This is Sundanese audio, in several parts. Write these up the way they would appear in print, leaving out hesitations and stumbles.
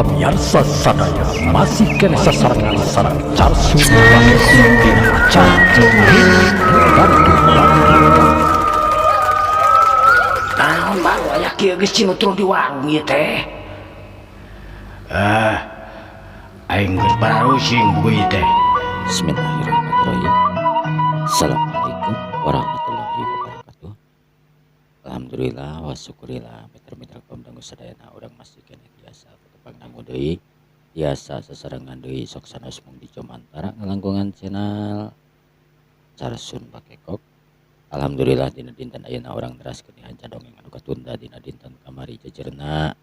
Pamiarsa sadaya masih keneh sasarengan sareng Carsun Bakekok dina acara Hits Bandung. Naon baru aya kieu geus cinutrun di warung ieu teh. Ah, aing geus bararusing buku ieu teh. Bismillahirrahmanirrahim. Assalamualaikum warahmatullahi wabarakatuh. Alhamdulillah wa syukurillah mitra-mitra kaum dangu sadayana urang masih keneh tiasa katepang dangu deui tiasa sasarengan deui sok sanes mung di Jomantara ngalangkungan channel Carsun Bakekok. Alhamdulillah dina dinten ayeuna urang teraskeun dihanca dongeng anu katunda dina dinten kamari jejerna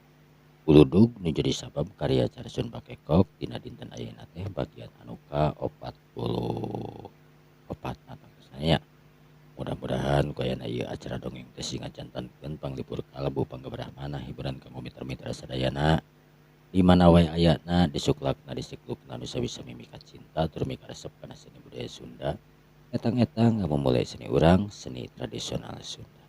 uludug nu jadi sabab karya Carsun Bakekok dina dinten ayeuna teh bagian anu ka 44 na nya. Mudah-mudahan ku ayana ieu acara dongeng teh sing ngajantankeun panglipur kalebu panggeberah manah hiburan kanggo mitra-mitra sadayana di mana wae ayana disuklakna disiklukna nu sami-sami mika cinta tur mika resep kana seni budaya Sunda etang-etang ngamumule seni urang seni tradisional Sunda.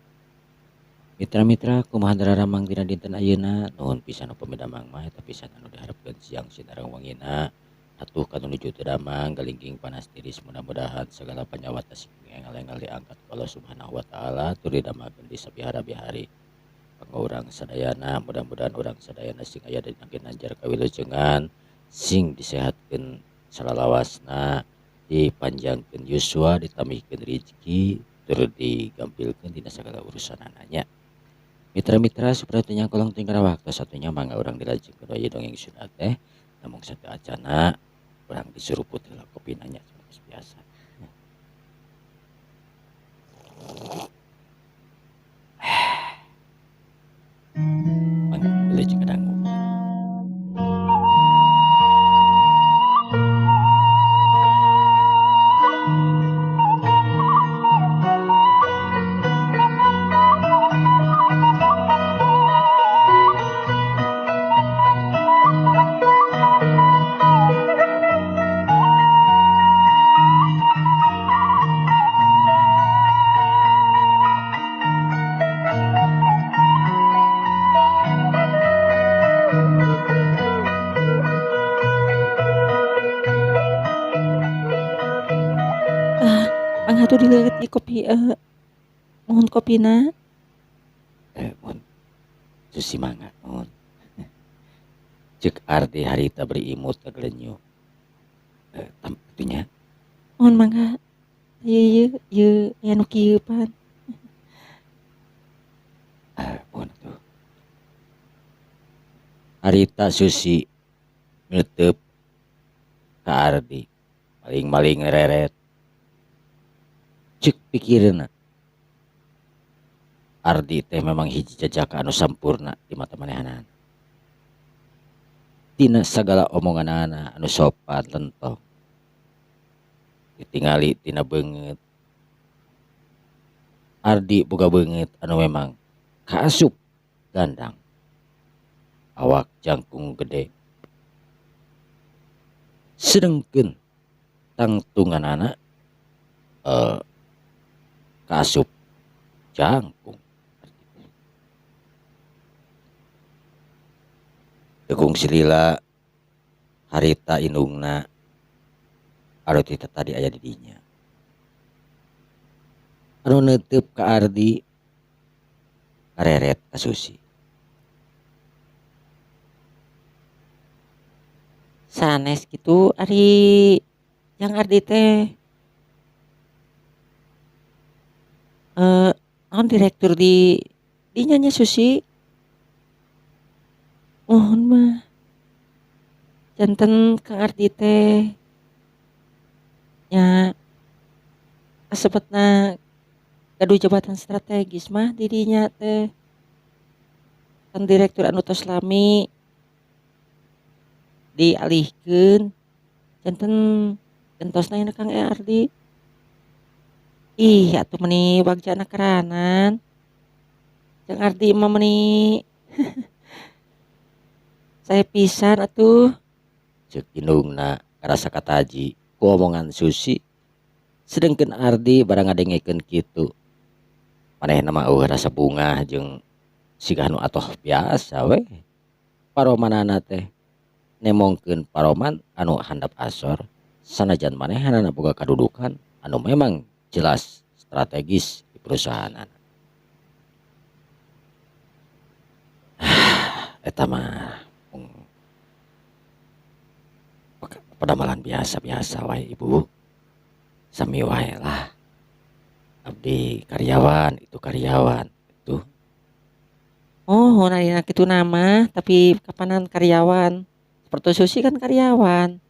Mitra-mitra kumaha dararamang dina dinten ayeuna nuhun pisan upami damang mah eta pisan anu diharepkeun siang sinareng wangina atuh kanu nuju teu damang galingging panas tiris mudah-mudahan sagala panyawat sing enggal-enggal diangkat ku Allah Subhanahu wa taala tur didamakeun di sabihara-bihari kanggo urang sadayana mudah-mudahan urang sadayana sing aya dina ginanjar kawilujengan sing disehatkeun salalawasna dipanjangkeun yuswa ditambihkeun rizki tur digampilkeun dina sagala urusanana nya. Mitra-mitra supaya teu nyangkolong teu ngara waktos atuh nya mangga urang dilajengkeun wae dongeng Sunda teh namung sateuacana urang disuruput heula kopina nya geus biasa. Mangga dilajeng dangu. Mangga dileueut ieu kopi mohon kopina. Mohon Susi mangga mohon. Ceuk Ardi harita beri imut ka gelenyu. Kitu nya. Mohon mangga. Ieu ieu ieu aya nu kieu pan. Mohon atuh. Harita Susi neuteub ka Ardi maling-maling ngereret. Ceuk pikireunna Ardi teh memang hiji jajaka anu sampurna di mata manehanana. Tina sagala omonganana anu sopan lentong ditingali tina beungeut Ardi boga beungeut anu memang kaasup gandang awak jangkung gede sedengkeun tangtunganana kaasup jangkung. Teu kungsi lila harita indungna anu ti tadi aya di dinya. Anu neuteub ka Ardi kareret ka Susi. Sanes kitu ari jang Ardi teh naon direktur di dinya nya Susi. Mohon mah janten Kang Ardi teh nya kasebutna gaduh jabatan strategis mah di dinya teh kan direktur anu tos lami dialihkeun janten gentosna ayeuna Kang Ardi. Ih atuh meuni bagjana keranan Kang Ardi mah meuni sae pisan atuh. Ceuk indungna karasa kataji ku omongan Susi sedengkeun Ardi barang ngadengekeun kitu manehna mah eueuh rasa bungah jeung siga nu atoh biasa we paromanana teh. Nemongkeun paroman anu handap asor sanajan manehanana boga kadudukan anu memang jelas strategis di perusahaan. Eta mah padamalan biasa-biasa wae ibu. Sami wae lah. Abdi karyawan itu karyawan itu. Oh, nah kitu nama tapi kapanan karyawan. Seperti Susi kan karyawan.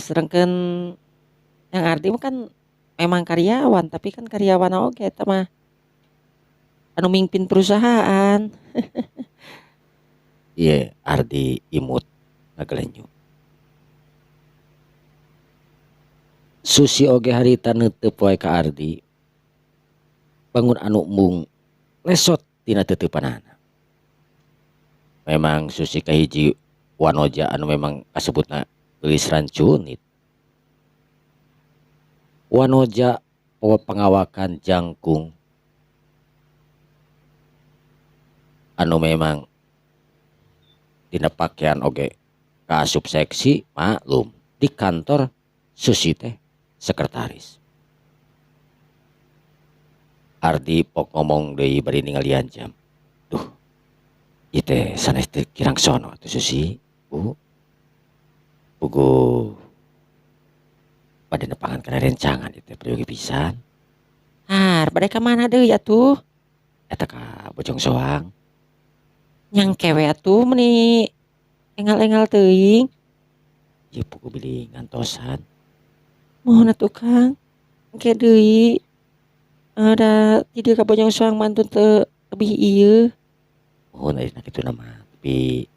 Sedangkan yang Ardi mah kan memang karyawan, tapi kan karyawan oge eta mah anu mimpin perusahaan. Ieu Ardi imut ngagelenyu. Susi oge harita neuteup wae ka Ardi. Bangun anu embung lesot tina teuteupanana. Memang Susi kahiji wanoja anu memang kasebutna geulis rancunit. Wanoja poho pangawakan jangkung anu memang dina pakaian oge kaasup seksi maklum di kantor Susi teh sekretaris. Ardi pok ngomong deui bari ningalian jam. Duh, ieu teh sanes teu kirang sono atuh Susi, Bu. Puguh bade nepangan kana rencangan ieu teh peryogi pisan. Har, bade ka mana deui atuh? Eta ka Bojong Soang. Nyangke we atuh meuni engal-engal teuing. Ieu puguh bilih ngantosan. Mohon atuh Kang, engke deui. Da ti dieu ka Bojong Soang mah teu lebih ieu. Mohon ayeuna kituna mah tapi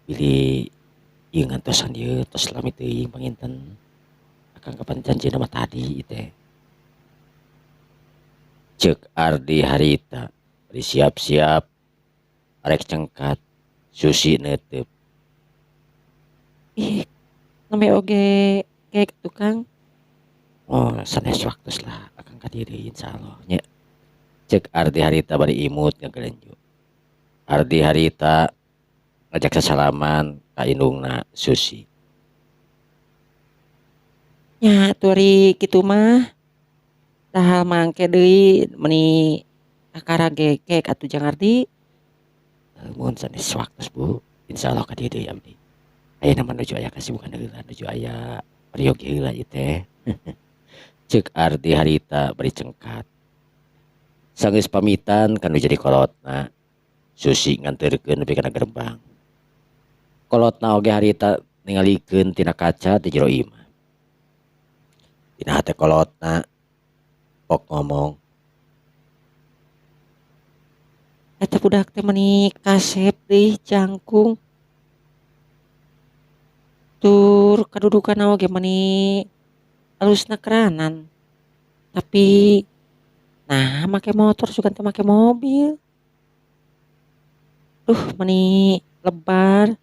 bilih ieu ngantosan ieu tos lami teuing panginten. Akang kapan janjina mah tadi ieu teh. Ceuk Ardi harita bari siap-siap arek cengkat Susi neuteup. Ih, nembe oge gek atuh Kang. Oh, sanes waktos lah akang ka dieu deui insyaallah nya. Ceuk Ardi harita bari imut ngagelenju. Ardi harita ngajak sasalaman ka indungna Susi. Nya atuh ari kitu mah dahal mangke deui meuni kakara gekek atuh jang Ardi. Mun sanes waktos Bu, insyaallah ka dieu deui abdi. Ayeuna mah nuju aya kasibukan heula, nuju aya peryogi heula ieu teh. Ceuk Ardi harita bari cengkat. Sanggeus pamitan ka nu jadi kolotna, Susi nganterkeun nepi kana gerbang. Kolotna oge harita ningalikeun tina kaca ti jero imah. Dina hate kolotna pok ngomong. Eta budak teh meuni kasep deui jangkung. Tur kadudukanna oge meuni alusna keranan. Tapi nah make motor sugan teh make mobil. Duh meuni lebar.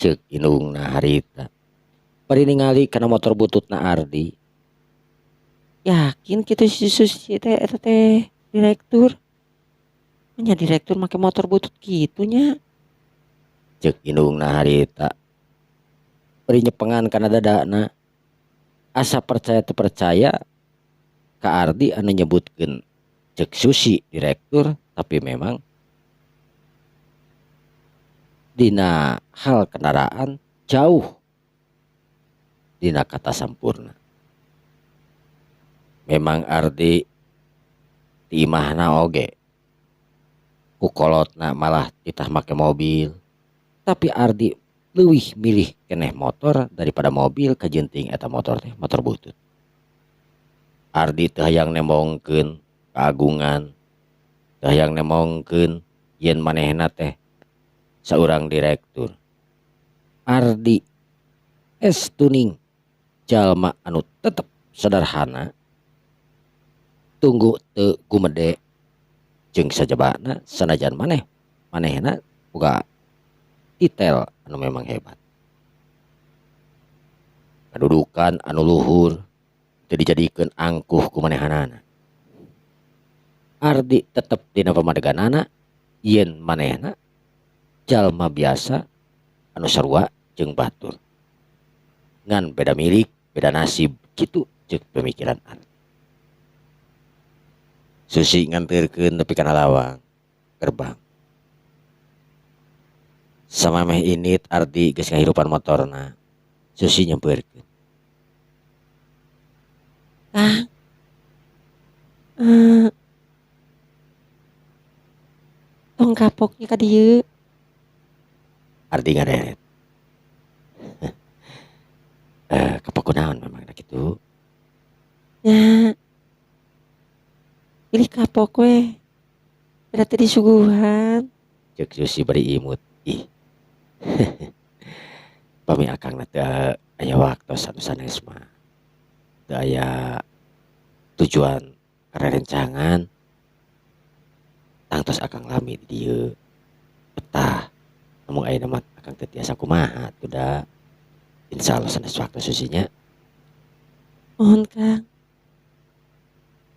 Ceuk indungna harita. Bari ningali kana motor bututna Ardi. Yakin kitu si Susi teh eta teh direktur. Nya direktur make motor butut kitu nya. Ceuk indungna harita. Bari nyepengan kana dadana. Asa percaya teu percaya ka Ardi anu nyebutkeun ceuk Susi direktur, tapi memang dina hal kendaraan jauh dina kata sampurna. Memang Ardi di imahna oge ku kolotna malah titah make mobil, tapi Ardi leuwih milih keneh motor daripada mobil kajenting eta motor teh motor butut. Ardi teu hayang nembongkeun keagungan, teu hayang nembongkeun yen manehna teh saurang direktur. Ardi estuning jalma anu tetep sederhana, tunggu teu gumede jeung sajabana sanajan manehna boga titel anu memang hebat. Kadudukan anu luhur teu dijadikeun angkuh ku manehanana. Ardi tetep dina pamadeganana yen manehna jalma biasa anu sarua jeung batur. Ngan beda milik, beda nasib, kitu ceuk pemikiran Ardi. Susi nganterkeun nepi kana lawang gerbang. Samameh init Ardi geus ngahirupan motorna. Susi nyampeurkeun. Kang. Tong kapok nya ka dieu. Ardi ngareret. Kapok kunaon memangna kitu? Nya. Pilih kapok we. Berarti disuguhan. Ceuk Susi bari imut. Ih. Pami akangna teu aya waktos anu sanes mah. Teu aya tujuan karerencangan. Tangtos akang lami di dieu. Betah. Namun ayeuna mah akang teu tiasa kumaha atuh da. Insyaallah sanes waktu Susinya. Mohon Kang.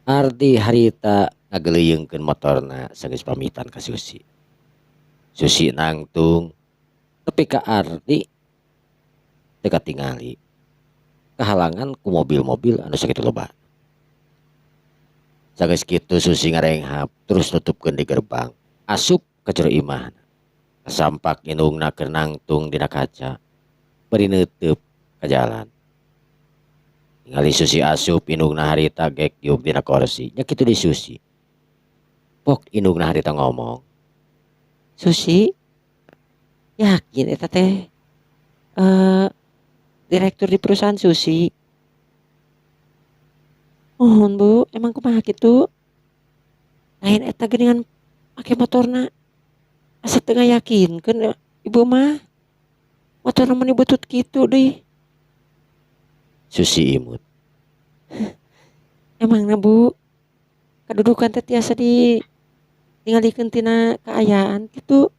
Ardi harita ngageleyeungkeun motorna sageus pamitan ka Susi. Susi nangtung tepi ka Ardi teu katingali. Kahalangan ku mobil-mobil anu sakitu loba. Sageus kitu Susi ngarenghap terus nutupkeun di gerbang. Asup ka jero imahna. Kasampak indungna keur nangtung dina kaca. Bari neuteub ka jalan. Ningali Susi asup indungna harita gek diuk dina korsi. Nya kitu di Susi. Pok indungna harita ngomong. Susi, yakin eta teh direktur di perusahaan Susi? Mohon Bu, emang kumaha kitu? Lain eta geuningan make motorna. Asa teu ngayakinkeun ibu mah. Motorna meni butut kitu deui. Susi imut. Emangna Bu, kedudukan teh tiasa di tingalikeun tina kaayaan kitu.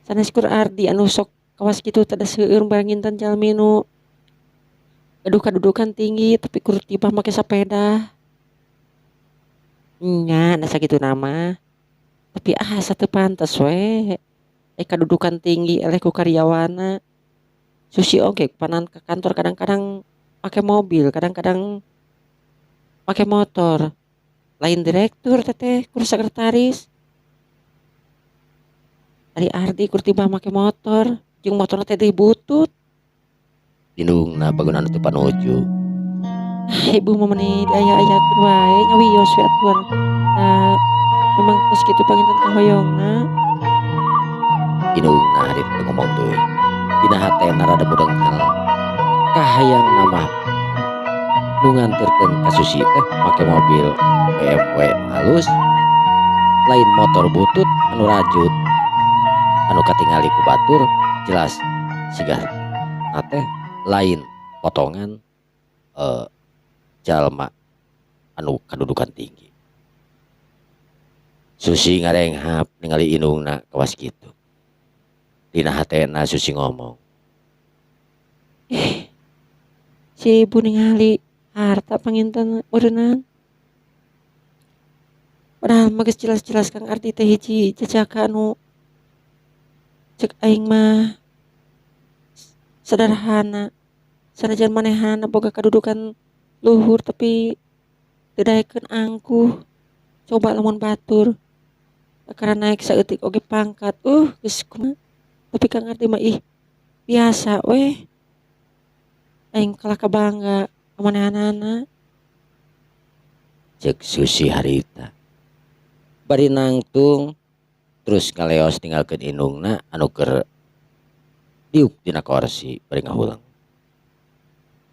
Sanes kur Ardi anu sok kawas kitu teh da seueur baranginten jalmi nu gaduh kadudukan tinggi tapi kur tibah make sapeda. Nya, da sagituna mah. Tapi asa teu pantes we. Kadudukan tinggi eleh ku karyawanna. Susi oge panan ke kantor kadang-kadang make mobil, kadang-kadang make motor. Lain direktur teteh, kur sekretaris. Ari Ardi kur tibah make motor, jeung motorna teh deui butut. Indungna bangunan teu panuju. Ah, ibu mah meuni diaya-ayakeun wae nya wios we atuh. Da memang geus kitu panginten kahoyongna. Indungna harita teu ngomong deui. Dina hatena rada mudeng hal. Kahayangna mah nu nganterkeun ka Susi teh make mobil BMW halus, lain motor butut anu rajut. Anu katingali ku batur jelas siga na teh lain potongan jalma anu kadudukan tinggi. Susi ngarenghap ningali indungna kawas kitu. Dina hatena Susi ngomong. Si ibu ningali harta panginten meureunnan. Padahal mah geus jelas-jelas Kang Ardi teh hiji jejaka anu cek aing mah sederhana. Sanajan manehna boga kadudukan luhur tapi teu daekeun angkuh. Coba lamun batur kakara naik saeutik oge pangkat. Geus kumaha. Tapi Kang Ardi mah ih biasa weh. Aing kalah kabangga ka manehanana. Cek Susi harita. Bari nangtung terus ngaleos ninggalkeun indungna anu keur diuk dina korsi bari ngahulang.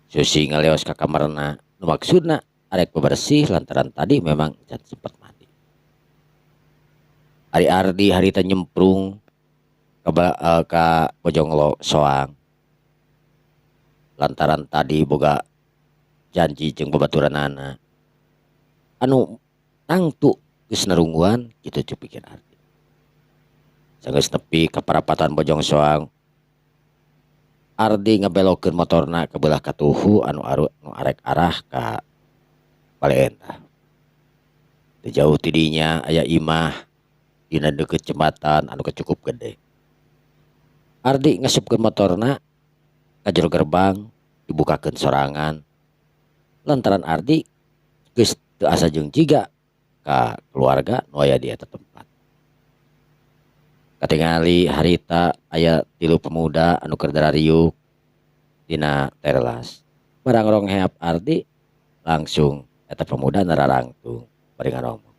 Susi ngaleos ka kamarna nu maksudna arek bebersih lantaran tadi memang can sempet mandi. Ari Ardi harita nyemprung ka Bojonglo Soang. Lantaran tadi boga janji jeung babaturanana. Anu tangtu geus narungguan kitu ceuk pikir Ardi. Sanggeus nepi ka parapatan Bojong Soang, Ardi ngabelokeun motorna ka beulah katuhu anu arek arah ka Baleendah. Teu jauh ti dinya aya imah dina deukeut jembatan anu cukup gede. Ardi ngasupkeun motorna ka jero gerbang dibukakeun sorangan lantaran Ardi geus teu asa jeung jiga ka keluarga nu aya di eta tempat. Katingali harita aya 3 pemuda anu keur darariuk dina teras. Barang rong heap Ardi langsung eta pemuda nararangtung bari ngaromong.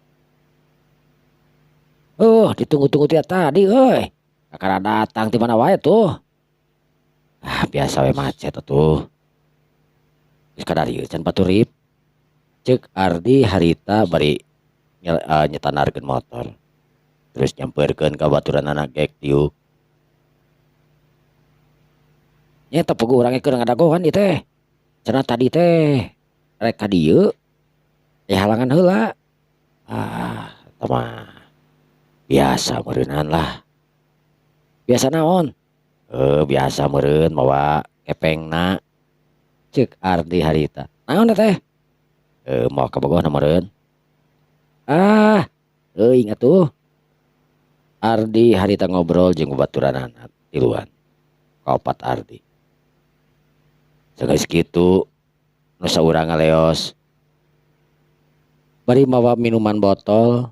Oh, ditunggu-tunggu tiap tadi euy. Kakara datang ti mana wae tuh. Ah, biasa we macet atuh. Geus kadarieu can paturip. Ceuk Ardi harita bari nyetanarkeun motor. Terus nyampeurkeun ka baturanana gek diuk. Nya teh puguh urang keur ngadagoan ieu teh. Cenah tadi teh rek ka dieu aya halangan heula. Ah, eta mah biasa meureunnan lah. Biasa naon? Biasa meureun mawa kepengna. Ceuk Ardi harita. Naon teh? Mawa kabogohna meureun. Ah, teuing atuh. Ardi harita ngobrol jeung babaturanana tiluan. Kaopat Ardi. Sageus kitu nu saurang ngaleos. Bari mawa minuman botol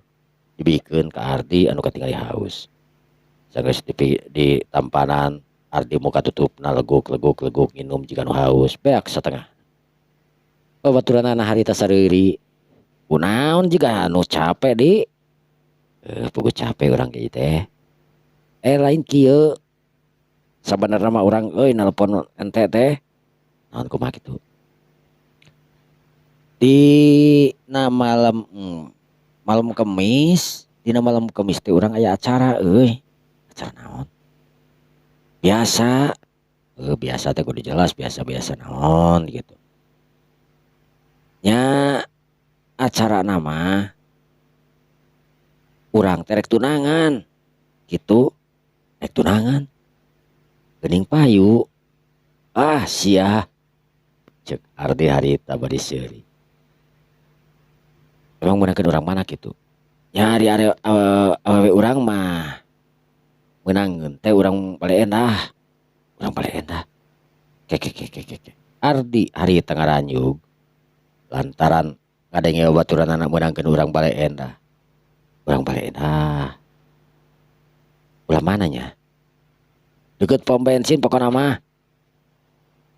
dibikeun ka Ardi anu katingali haus. Sageus di tampanan Ardi muka tutupna leguk-leguk-leguk nginum jiga nu haus beak satengah. Babaturanana harita sareuri. Kunaon jiga anu capek di? Puguh capek urang ge teh. Lain kieu. Sabenerna mah urang euy nelpon ente teh. Naon kumaha kitu? Dina malam malam Kemis, dina malam Kemis teh urang aya acara euy. Acara naon? Biasa. Biasa teh kudu jelas biasa-biasa naon gitu. Nya acara nama urang teh rek tunangan gitu, rek tunangan geuning payu. Ah sia, ceuk Ardi harita bari seuri. Emang meunangkeun urang mana kitu? Nya ari awewe urang mah meunangeun teh urang Baleendah. Urang Baleendah. Ke ke ke ke ke. Ardi harita ngaranyug lantaran ngadenge baturanana meunangkeun urang Baleendah. Urang Baleendah. Ulah mana nya? Deket pom bensin pokona mah.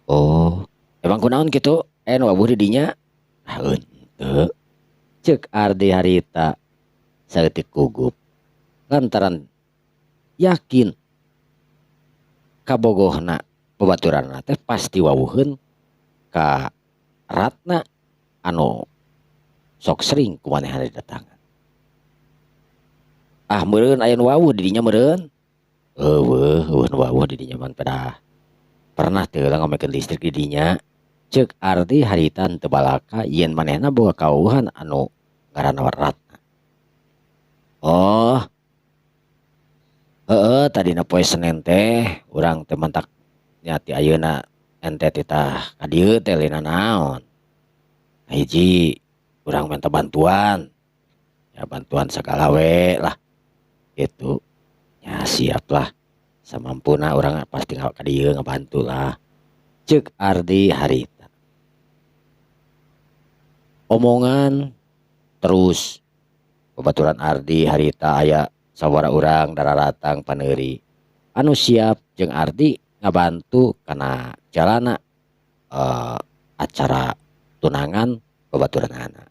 Oh, emang kunaon kitu? Nu abuh di dinya? Ah, henteu. Ceuk Ardi harita saeutik gugup lantaran yakin kabogohna babaturanna teh pasti wawuheun ka Ratna anu sok sering kumanehna didatangan. Ah meureun aya nu wawuh di dinya meureun. Eueuh, eueuh nu wawuh di dinya mah pedah. Pernah teu lah ngomekeun listrik di dinya. Ceuk Ardi harita teu balaka yen manehna boga kawuhan anu ngaranna Ratna. Oh. Heeh, tadina poe Senen teh urang teh mantak nya ti ayeuna ente titah ka dieu teh lain naon. Hiji urang minta bantuan. Ya bantuan sagala we lah. Gitu. Ya siap lah. Samampuna urang pasti ka dieu ngabantu lah. Ceuk Ardi harita. Omongan terus babaturan Ardi harita aya sawara urang dararatang paneuri anu siap jeung Ardi ngabantu kana jalana acara tunangan babaturanana.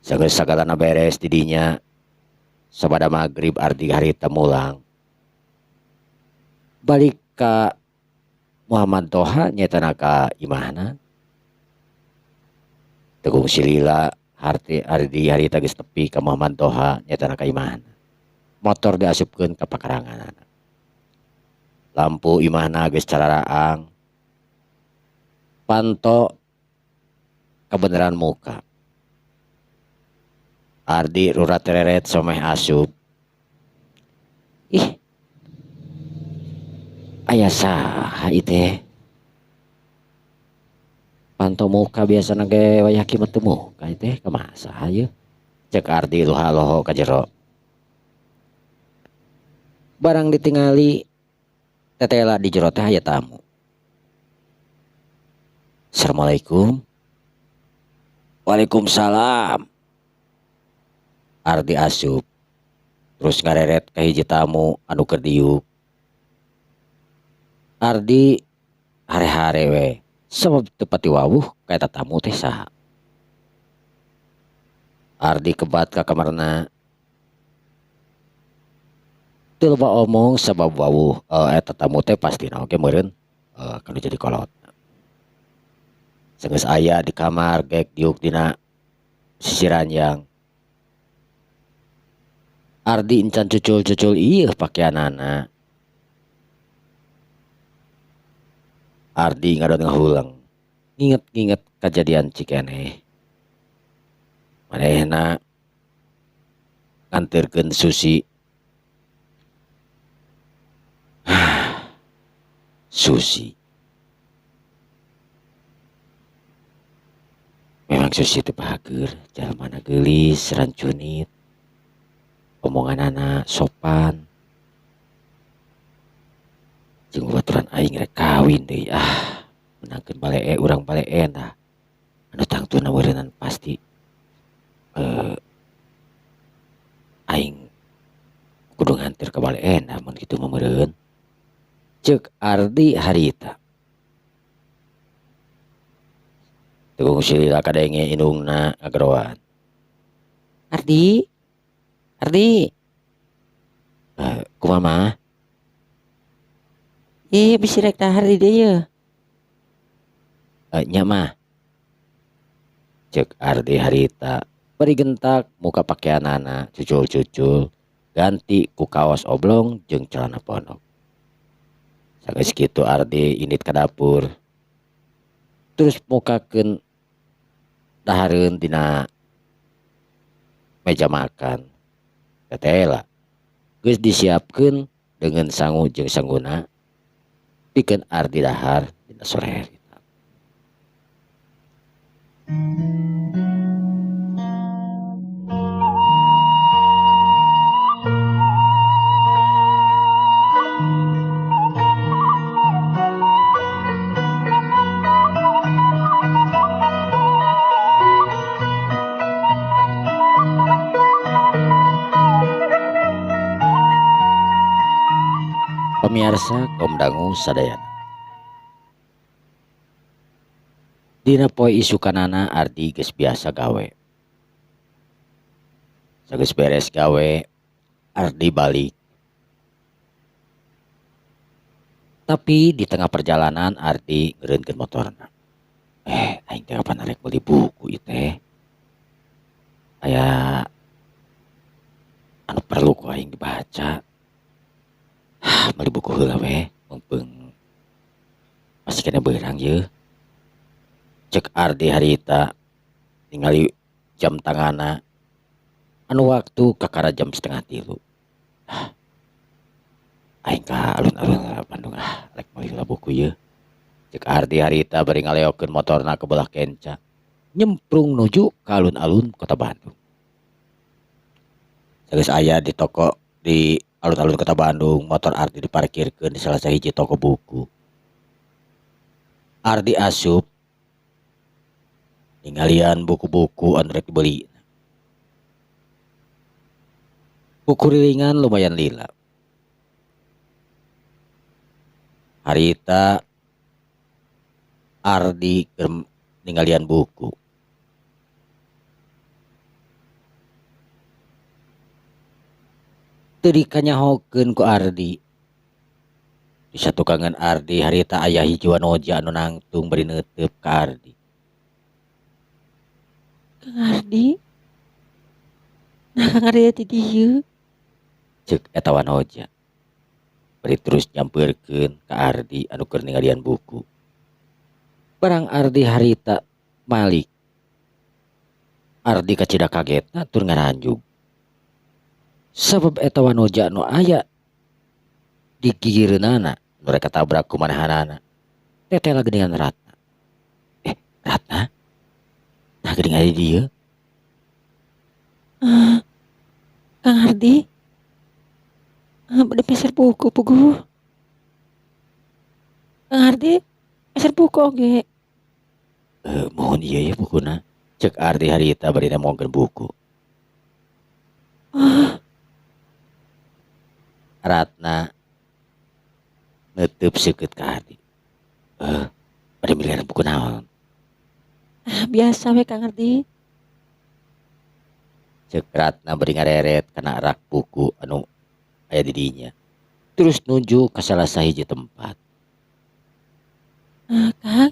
Sageus sagalana beres di dinya sabada magrib Ardi harita mulang. Balik ka Muhammad Toha nyaetana ka imahna. Tegung silila Ardi harita geus tepi ka Muhammad Toha nyaetana ka imahna. Motor diasupkeun ka pakaranganana. Lampu imahna geus cararaang. Panto kebenaran muka. Ardi rurat reret someh asup. Ih. Aya saha ieu teh? Panto muka biasana ge wayah kieu mah teu muka ieu teh kumaha saha ieu? Ceuk Ardi luha-loho ka jero. Barang ditingali Tetela di jero teh aya tamu. Assalamualaikum. Waalaikumsalam. Ardi asup terus ngareret ka hiji tamu anu keur diuk. Ardi hare-hare we sabab teu pati wawuh ka eta tamu teh saha. Ardi kebat ka kamarna. Teu loba omong sabab wawuh eta tamu teh pastina oge meureun kanu jadi kolot. Sanggeus aya di kamar gek diuk dina sisi ranjang. Ardi encan cucul-cucul ieu pakeanana. Ardi ngadon ngahuleng, nginget-nginget kajadian Cikeneh. Manehna nganterkeun Susi. Susi. Memang Susi teh bahager, jalmana geulis, rancunit. Omonganana sopan. Jeung babaturan aing rek kawin deui ah. Menangkeun balee urang balee tah. Anu tangtuna meureunan pasti aing kudu nganter ka balee tah mun kitu mah meureun. Ceuk Ardi harita. Teu kungsi lila kadenge indungna ngageroan. Ardi? Ardi? Kumaha mah? Ih, bisi rek dahar di dieu ye. Nya mah. Ceuk Ardi harita bari gentak muka pakeanana cucul-cucul ganti ku kaos oblong jeung celana pondok. Sageus kitu Ardi indit ka dapur. Terus mukakeun dahareun dina meja makan. Tetela geus disiapkeun dengan sangu jeung sangguna pikeun Ardi dahar dina sore harita. Pemirsa kaum dangu sadayana. Dina poe isukanana Ardi geus biasa gawe. Sageus beres gawe, Ardi balik. Tapi di tengah perjalanan Ardi ngeureunkeun motorna. Aing teh kapan arek meuli buku ieu teh? Aya anu perlu ku aing dibaca. Meuli buku heula we, mumpung masih kena beurang yeuh. Cek Ardi harita ningali jam tangana anu waktu kakara jam 2:30. Aing ka alun-alun Bandung rek meuli heula buku yeuh. Cek Ardi harita bari ngaleokeun motorna ke belah kenca, nyemprung nuju ka alun-alun kota Bandung. Sageus aya di toko di alun-alun kota Bandung, motor Ardi diparkirkeun di salah sahiji toko buku. Ardi asup ningalian buku-buku anu rek dibeli. Buku rilingan lumayan lila. Harita Ardi keur ningalian buku. Teu dikanyahokeun ku Ardi. Di satukangan Ardi harita aya hiji wanoja anu nangtung bari neuteup ka Ardi. Kang Ardi? Nah Kang Ardi di dieu. Ceuk eta wanoja. Bari terus nyampeurkeun ka Ardi anu keur ningalian buku. Barang Ardi harita malik. Ardi kacida kagetna tur ngaranjug. Sabab eta wanoja anu aya di gigireunana nu rek katabrak ku manehanana. Tetela geuningan Ratna. Ratna? Nah geuning aya di dieu. Kang Ardi? Bade meser buku puguh. Kang Ardi meser buku oge. Muhun ieu ye bukuna. Cek Ardi harita bari nemongkeun buku. Oh. Ratna neuteub seukeut ka Ardi. Bade milihan buku naon? Ah, biasa we Kang Ardi. Cek Ratna bari ngareret kana rak buku anu aya di dinya. Terus nuju ka salah sahiji tempat. Kang.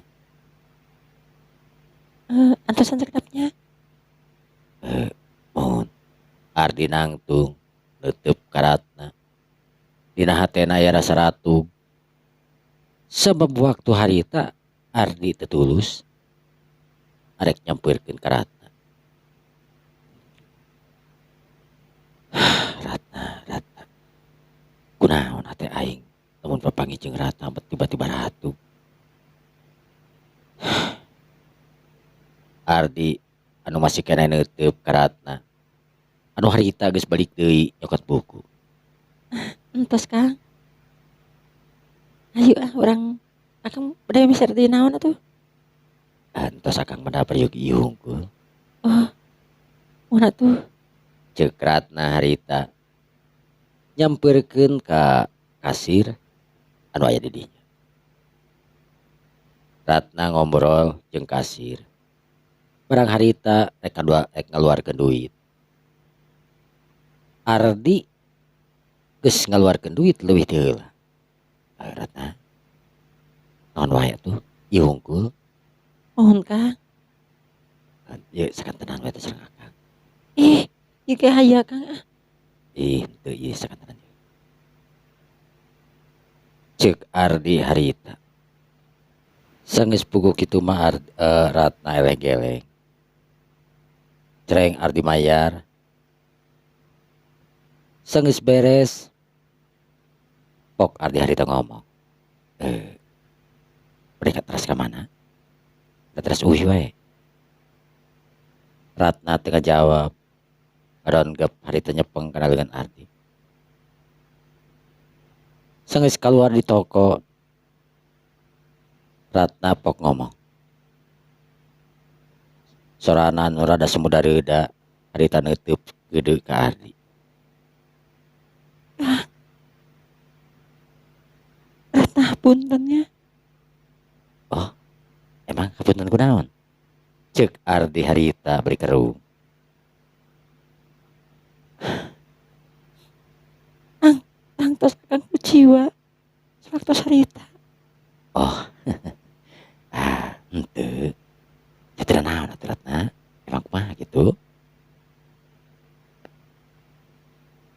Antosan sakedap nya. Muhun. Ardi nangtung neuteub ka Ratna. Dina hatena aya rasa ratug. Sabab waktu harita Ardi teu tulus arek nyampeurkeun ka Ratna. Ratna, Ratna. Kunaon hate aing lamun papanggih jeung Ratna tiba-tiba ratug. Ardi anu masih keneh neuteub ka Ratna. Anu harita geus balik deui nyokot buku. Entos Kang. Ayo ah urang akang bade meser deui naon atuh? Entos akang mah da peryogi ieu hungkul. Oh. Mun atuh. Ceuk Ratna harita nyampeurkeun ka kasir anu aya di dinya. Ratna ngobrol jeung kasir. Barang harita rek rek ngaluarkeun duit. Ardi geus ngaluarkeun duit leuwih ti heula. Ratna. Naon wae atuh? Ieu hungkul. Muhun Kang. Ieu sakantenan we teh sareng akang. Ih, ieu ge aya Kang ah. Ih, henteu ieu sakantenan. Ceuk Ardi harita. Sanggeus puguh kitu mah Ratna eleh geleng. Cereng Ardi mayar. Sanggeus beres. Pok Ardi harita ngomong. Bade teras ka mana? Teras uih wae. Ratna teu ngajawab. Ngaronggep harita nyepeng kana leungeun Ardi. Sanggeus kaluar di toko, Ratna pok ngomong. Sorana nu rada sumuda reuda harita neuteub geudeuk ka Ardi. Ah. Ratna punten nya. Oh, emang hapunten kunaon? Ceuk Ardi harita bari kerung. Ang, tangtos akang kuciwa sawaktos harita. Oh. Ah, henteu. Teu naon atuh Ratna? Emang kumaha kitu?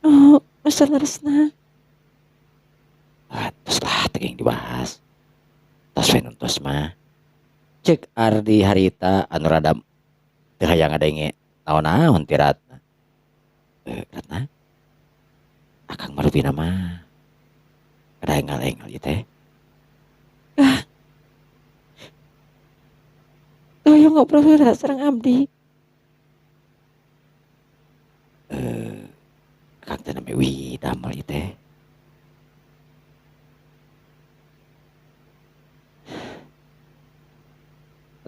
Oh, nu saleresna. Ah, tos lah teu geuning dibahas. Tos we nu tos mah. Ceuk Ardi harita anu rada teu hayang ngadenge naon-naon ti Ratna. Ratna. Akang mah rupina mah kada enggal-enggal ieu teh. Ah. Hoyong ngobrol heula sareng abdi. Akang teh nami uih damel ieu teh.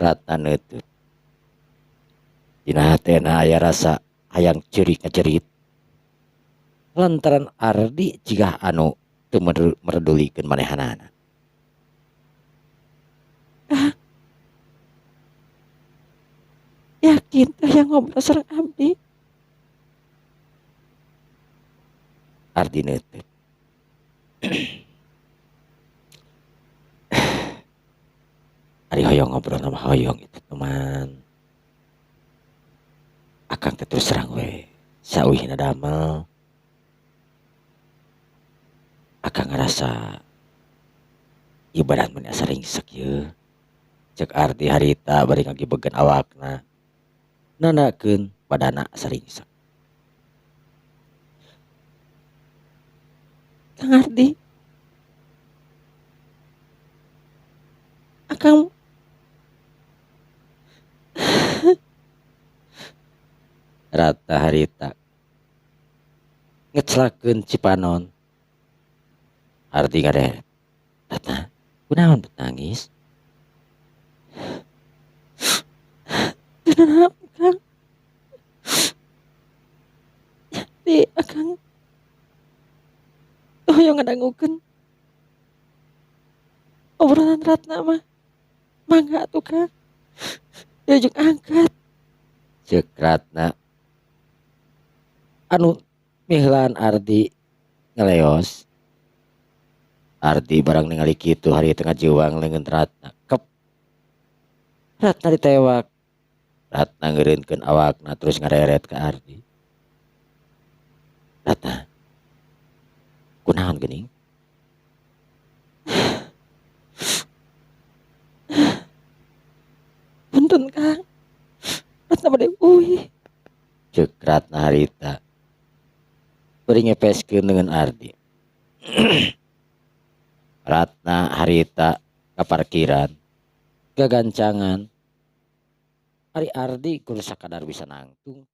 Ratna neuteut. Dina hatena aya rasa hayang ceurik ngacerit. Lantaran Ardi jiga anu teu meredulikeun manehanana. Ah. Yakin teh hayang ngobrol sareng abdi? Ardi neuteut. Ari hoyong ngobrol mah hoyong itu teman. Akang teh terus terang we sauihna damel. Akang ngarasa ieu badan mah asa ringsek yeuh. Ceuk Ardi harita bari ngagibegeun awakna. Nandakeun badana asa ringsek. Kang Ardi. Akang Ratna harita ngecelakeun cipanon. Ardi ngaderet. Ratna. Kunaon bet nangis? Teu nanaon Kang. Di akang teu hoyong ngadangukeun obrolan Ratna mah. Mangga atuh Kang. Diajak angkat. Ceuk Ratna anu miheulaan Ardi ngeleos. Ardi barang ningali kitu harita ngajeuwang leungeun Ratna. Kep. Ratna ditewak. Ratna ngeureunkeun awakna terus ngareret ka Ardi. Ratna. Kunaon geuning? Punten Kang. Ratna bade uih. Ceuk Ratna harita. Bari ngepeskeun leungeun Ardi. Ratna harita ka parkiran. Gagancangan. Ari Ardi kur sakadar bisa nangtung.